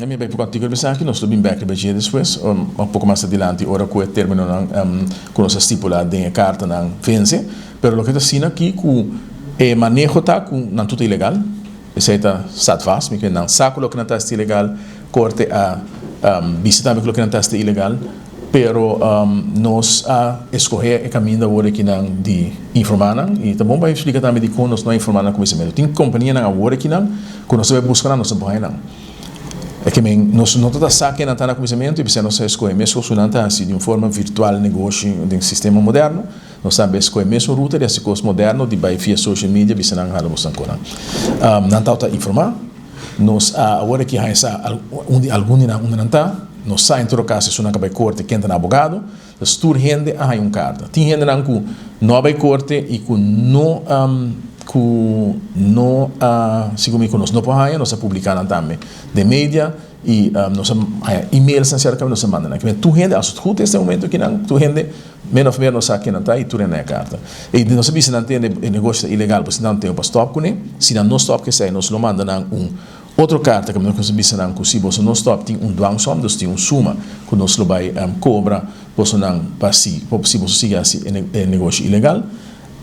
Mi a bai poko artíkulo riba esaki, nos lo bin bèk riba dje despues, un poko mas adilanti ora ku e términonan ku nos a stipulá den e kartanan vense. Pero loke ta asina aki ku e maneho ta ku nan tur ta ilegal, esei ta staat vast, mi ke nan sa ku loke nan ta hasi ta ilegal, korte a bisa tambe ku loke nan ta hasi ta ilegal, pero nos a eskohé e kaminda awor akinan di informá nan i ta bon pa splika tambe dikon nos no a informá nan kuminsamentu. Tin kompanianan awor akinan ku nos ta bai buska nan, nos ta bai nan. E ke men nos no ta ta sa ken nan ta na kuminsamentu i p'esei nos a eskohe meskos ku nan ta hasi di un forma virtual negoshi den sistema moderno. Nos tambe eskohe mesun ruta di hasi kos moderno di bai via social media bisa nan hala bosnan konan. Nan tabata informá. Nos a awor aki haña sa un di algun di nan unda nan ta. Nos sa en todo kaso esunnan ka bai korte ken ta nan abogado. Dus tur hende a haña un karta. Tin hendenan ku no a bai korte i ku no ku no a sigun mi ku nos no por haña, nos a publiká nan tambe den media i nos a haña emailsnan serka nos a manda nan. Tur hende, als het goed is den momento akinan, tur hende min of meer nos sa ken nan ta i tur hende a haña karta. I nos a bisa nan tende e negoshi ta ilegal, pues nan ten pa stòp kuné. Si nan no stòp ku esei nos lo manda nan un Otro karta ku nos a bisa nan ku si boso no stòp tin un dwangsom, dus tin un suma ku nos lo bai kobra bosonan pa si si boso sigui hasi e negoshi ilegal.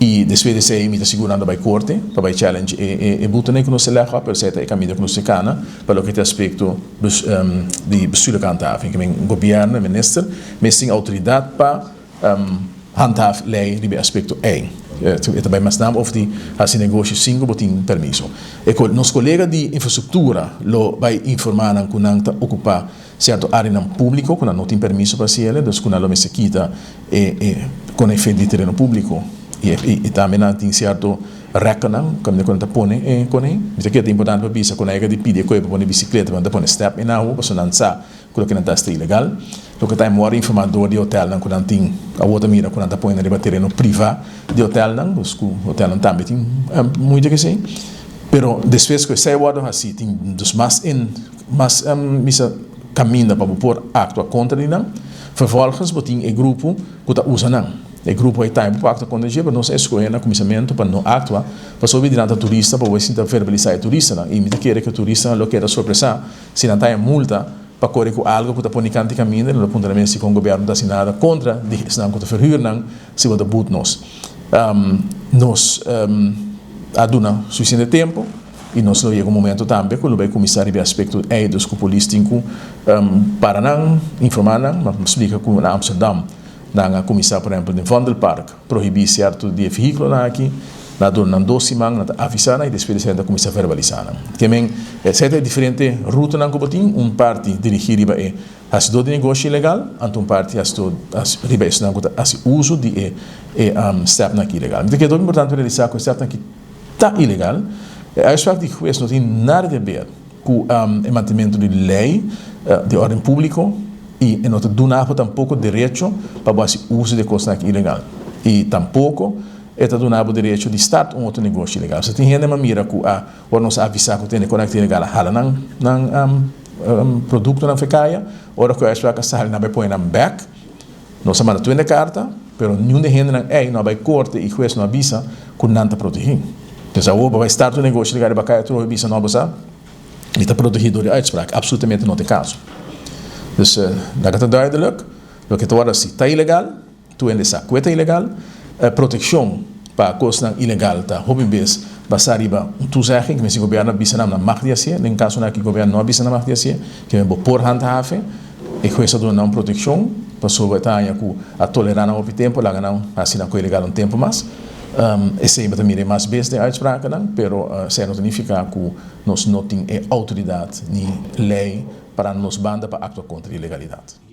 I despues di esei mi ta sigur nan ta bai korte pa bai challenge e butenan ku nos a lèg òp, pero esei ta e kaminda ku nos ta kana pa loke ta aspekto di bestuurlijke handhaving. Ke men gobièrnu e minister mes tin outoridat pa Handhaaf lei riba e aspekto ei. E ta bai mas nam of di hasi negoshi sin ku bo tin permiso. E nos kolega di infrastruktura lo bai informá nan ku nan ta okupá sierto áreanan públiko ku nan no tin permiso pa hasi el'e, dus ku nan lo mester kita e e kon e di tereno públiko. I i tambe nan tin sierto rèknan kaminda ku nan ta pone e konei. Mi ta kere ta importante pa bisa ku nan yega di pidi e koe pa pone bisikleta, pero nan ta pone stèp enahu pasobra nan sa Ku loke nan ta hasta ilegal. Loke ta e mor informa dor di hotelnan ku nan tin awor ta mira ku nan ta pone nan riba tereno priva di hotelnan, dus ku hotelnan tambe tin moeite ku esei. Pero despues ku esei wòrdu hasi tin dus mas en mas misa kaminda pa bo por aktua kontra di nan. Vervolgens bo tin e grupo ku ta usa nan. E grupo ei tambe bo por aktua kontra dje pero nos a eskohe na kuminsamentu pa no aktua pasobra di nan ta turista pa bo sinta verbalisá e turistanan i mi ta kere ku e turistanan lo keda sorpresá Si nan ta haña multa pa kore ku algu ku ta pone kanti kaminda, nan lo puntra nan mes dikon gobièrnu ta hasi nada kontra di esnan ku ta verhür nan si bo ta but nos. Nos a duna sufisiente tempu i nos lo yega un momento tambe ku lo bai kuminsá riba e aspekto ei, dus ku polis tin ku para nan, informá nan, ma splika ku na Amsterdam nan a kuminsá por ehèmpel den Vondelpark. Prohibí sierto di e vehíkulonan aki, na duna nan dos siman, nan ta avisá nan i despues di esei nan ta kuminsá verbalisá nan. Ke men, esei ta e diferente rutanan ku bo tin, un parti dirigí riba e hasidó di negoshi ilegal, anto un parti hasidó riba esnan ku ta hasi uso di e e stèpnan aki ilegal. Mi ta kere hopi importante pa realisá ku e stèpnan aki ta ilegal. E uitspraak di hues no tin nada di haber ku e mantementu di lei di órden públiko i e no ta duna bo tampoko derecho pa bo hasi uso di e kosnan aki ilegal i tampoko e ta duna bo derecho di start un otro negoshi ilegal. So tin hende m'a mira ku a ora nos a avisá ku tene konekta ilegal a hala nan nan produktonan for e kaya, ora ku e uitspraak a sali nan bai pone nan bèk. Nos a manda tur hende karta, pero niun di e hendenan ei no a bai korte i hues no a bisa ku nan ta protegí. Pues awor bo bai start un negoshi riba riba kaya tur hopi bisa no bo sa mi ta protegí dor di uitspraak. Absolutamente no ta e kaso. Dus laga ta duidelijk, loke ta wòrdu hasi ta ilegal, tur hende sa ku e ta ilegal. Protekshon pa kosnan ilegal ta hopi bes basá riba un toezegging, ke men si gobièrnu a bisa nan nan mag di hasié, den kasonan aki gobièrnu no a bisa nan mag di hasié, ke men bo por handhaven. E hues a duna nan un protekshon pasobra e ta haña ku a tolerá nan hopi tempu, laga nan hasi nan ku ilegal un tempu mas. Esei bo ta mira e mas bes den uitsprakennan, pero esei no ta nifiká ku nos no tin e outoridat ni lei pará na nos banda pa aktua kontra ilegalidat.